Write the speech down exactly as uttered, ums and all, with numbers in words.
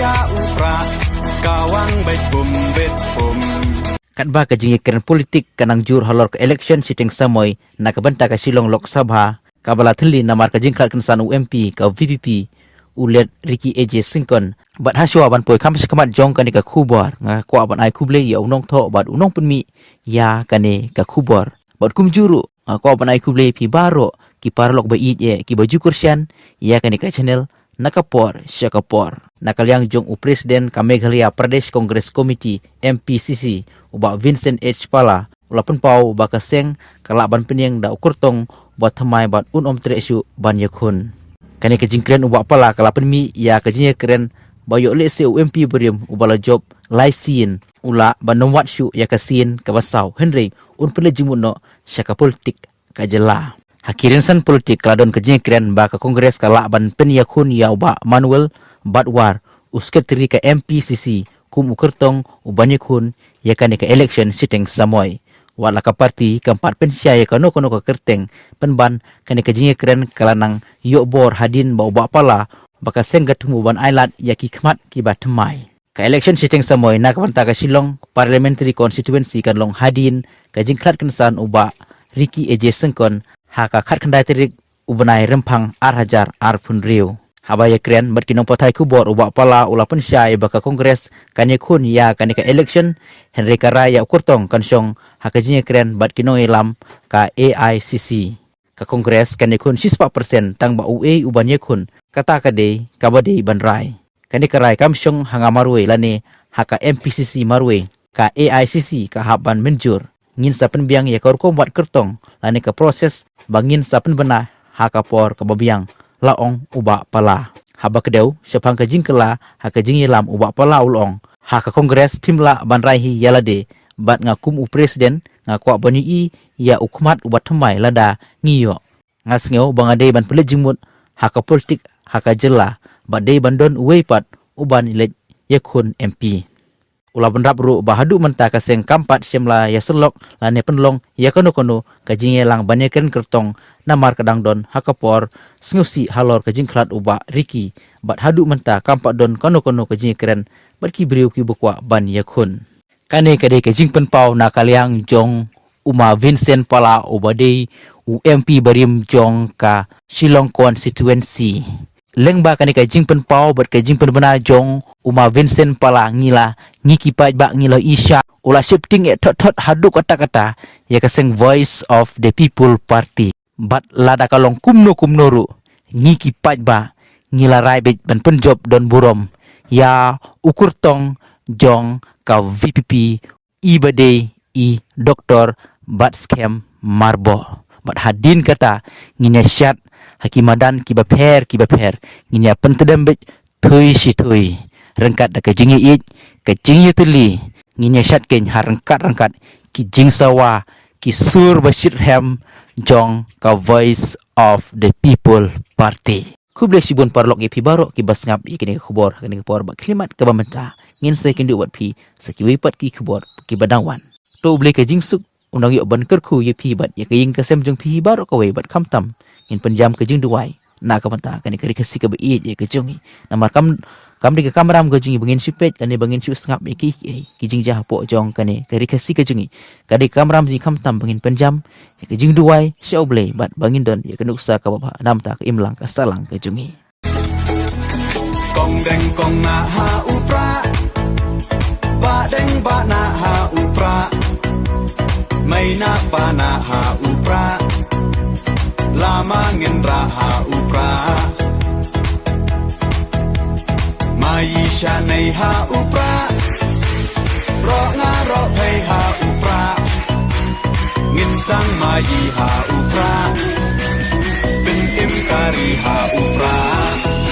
Ka u prah, ka wang beit pum beit pum. Katba ka jingïakren politik ka nang jur halor ka election shiteng samoi na ka bynta ka Shillong Lok Sabha, kaba la thylli namar ka jingkhlad kynsan u M P ka V P P, u Late Ricky A J Syngkon. Bad hashwa ban poi kham sha khmat jong kane ka khubor, nga kwah ban ai khublei ïa u nongthoh bad u nongpynmih ïa kane ka khubor. Bad kumjuh ruh, nga kwah ban ai khublei ïa phi baroh ki paralok ba ïeit eh kiba ju kyrshan ïa kane ka channel na ka por sha ka por. Na ka liang jong u President ka Meghalaya Pradesh Congress Committee, M P C C, u Bah Vincent H Pala, u la pynpaw ba ka seng ka lah ban pynïeng da u kyrtong uba thymmai bad un ym treh shuh ban ïakhun. Kane ka jingkren u Bah Pala ka la pynmih ïa ka jingïakren ba ïoh lehse u M P barim uba la jop lai sien u lah ban ym wad shuh ïa ka sien kaba saw, hynrei un pynleit jingmut noh sha ka politik ka jylla. Ha ki rynsan politik ka la don ka jingkren ba ka Congress ka lah ban pynïakhun ïa u Bah Manuel Badwar, u Secretary ka M P C C, kum u kyrtong uban ïakhun ïa kane ka election shiteng samoi. Wat la ka party kam pat pynshai ïa kano kano ka kyrteng, pynban kane ka jingkren ka la nang ïoh bor hadien ba u Bah Pala ba ka seng ka thmu ban ailad ïa ki khmat kiba thymmai. Ka election shiteng samoi na ka bynta ka Shillong Parliamentary Constituency kan long hadien ka jingkhlad kynsan u Bah Ricky A J Syngkon ha ka khatkhyndai tarik u bnai Rymphang ar hajar arphew hynriew. Haba ïakren bad ki nongpathai khubor u Bah Pala u la pynshai ba ka Congress kan ïakhun ïa kane ka election, hynrei ka rai ïa u kyrtong kan shong ha ka jingïakren bad ki nongïalam ka A I C C. Ka Congress kan ïakhun shispah percent tang ba uei uban ïakhun, kata ka dei kaba dei ban rai. Kane ka rai kam shong ha nga marwei lane ha ka M P C C marwei, ka A I C C ka hap ban mynjur. Ngin sa pynbiang ïa ka rukom wad kyrtong lane ka process ba ngin sa pynbna ha ka por kaba biang, la ong u Bah Pala. Haba kdew shaphang ka jingkylla ha ka jingïalam u Bah Pala u la ong, ha ka Congress phim lah ban rai hi ïa lade, bad nga kum u President nga kwah ban ïohi ïa u khmat uba thymmai lada ngi ïoh. Nga sngew ba nga dei ban pynleit jingmut ha ka politik ha ka jylla, bad dei ban don uwei pat uban leit ïakhun M P. U la bynrap ruh ba haduh mynta ka seng kam pat shym la ïasyllok lane pynlong ïa kano kano ka jingïalang ban ïakren kyrtong namar ka dang don ha ka por sngewsih halor ka jingkhlad u Bah Ricky, bad haduh mynta kam pat don kano kano ka jingïakren bad ki briew kiba kwah ban ïakhun. Kane ka dei ka jingpynpaw na ka liang jong u Ma Vincent Pala uba dei u M P barim jong ka Shillong Constituency. Lyngba kane ka jingpynpaw bad ka jingpynbna jong u Ma Vincent Pala, ngi la, ngi ki paidbah ngi la i sha, u la sheptieng eh thot thot haduh katta katta ïa ka seng Voice of the People Party. Bad lada ka long kumno kumno ruh, ngi ki paidbah ngi la rai beit ban pynjop don burom ïa u kyrtong jong ka V P P, i ba dei i Doktor Batskhem Myrboh. Bad hadien kata ngin ïa shad ha ki madan kiba pher kiba pher, ngin ïa pyntdem beit thui shi thui ryngkat da ka jingïeit, ka jingïatylli. Ngin ïa shad keiñ ha ryngkat ryngkat ki jingsawa, ki sur ba shitrhem jong ka Voice of the People Party. Khublei shibun paralok ïa phi baroh kiba sngap ïa kine ki khubor ha kane ka por, bad khyllipmat kaba mynta ngin sa ïakynduh bad phi sa kiwei pat ki khubor kiba dang wan. To U Blei ka jingsuk un nang ïoh ban kyrkhu ïa phi bad ïa ka ïing ka sem jong phi baroh kawei, bad khamtam ngin pynjam ka jingduwai na ka bynta kane ka Ri Khasi kaba ïeit ïa ka jong ngi. Namar kam, kam dei ka kamram ka jong ngi ba ngin shu peit lane ba ngin shu sngap ïa ki, ki, ki jingjia hapoh jong kane ka Ri Khasi ka jong ngi. Ka dei ka kamram jong ngi khamtam ba ngin pynjam ïa ka jingduwai sha U Blei bad ba ngin don ïa ka nuksa kaba bha na ka bynta ka imlang ka sahlang ka jong ngi. Kong deng kong nah ha u prah, bah deng bah nah ha u prah, mei nah pa nah ha u prah, la ma ngin rah ha u prah. Ma i shanei ha u prah, roh nga roh phei ha u prah. Ngin sdang ma i ha u prah, pyn im kari ha u prah.